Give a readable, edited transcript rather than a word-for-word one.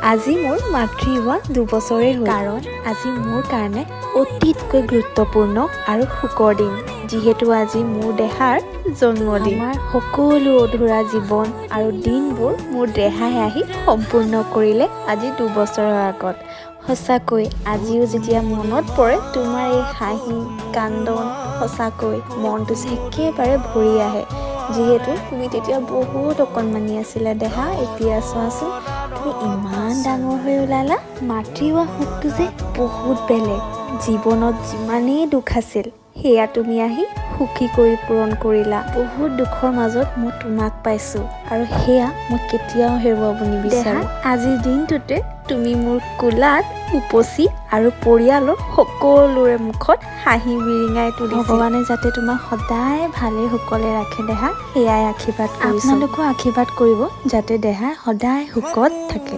আজি মোৰ মাতৃ হোৱা 2 বছৰেই হ'ল। কাৰণ আজি মোৰ কাৰণে অতিতকৈ গুৰুত্বপূৰ্ণ আৰু সুখৰ দিন, যিহেতু আজি মোৰ দেহাৰ জন্মদিন। আমাৰ সকলো অধুৰা জীৱন আৰু দিনবোৰ মোৰ দেহাই আহি সম্পূৰ্ণ কৰিলে আজি 2 বছৰৰ আগত। সঁচাকৈ আজিও যেতিয়া মনত পৰে তোমাৰ এই হাঁহি কান্দোন, সঁচাকৈ মনটো যে একেবাৰে ভৰি আহে। যিহেতু তুমি তেতিয়া বহুত অকণমানি আছিলা দেহা, এতিয়া চোৱাচোন, তুমি ইমান ডাঙৰ হৈ ওলালা। মাতৃ হোৱা সুখটো যে বহুত বেলেগ। জীৱনত যিমানেই দুখ আছিল, সেয়া তুমি আহি সুখী কৰি পূৰণ কৰিলা। বহুত দুখৰ মাজত মই তোমাক পাইছোঁ আৰু সেয়া মই কেতিয়াও হেৰুৱাব নিবিচাৰোঁ। আজিৰ দিনটোতে তুমি মোৰ কোলাত উপচি আৰু পৰিয়ালৰ সকলোৰে মুখত হাঁহি বিৰিঙাই তুলিছা। ভগৱানে যাতে তোমাক সদায় ভালে কুশলে ৰাখে দেহা, সেয়াই আশীৰ্বাদ কৰিছোঁ। আপোনালোকেও আশীৰ্বাদ কৰিব যাতে দেহা সদায় সুখত থাকে।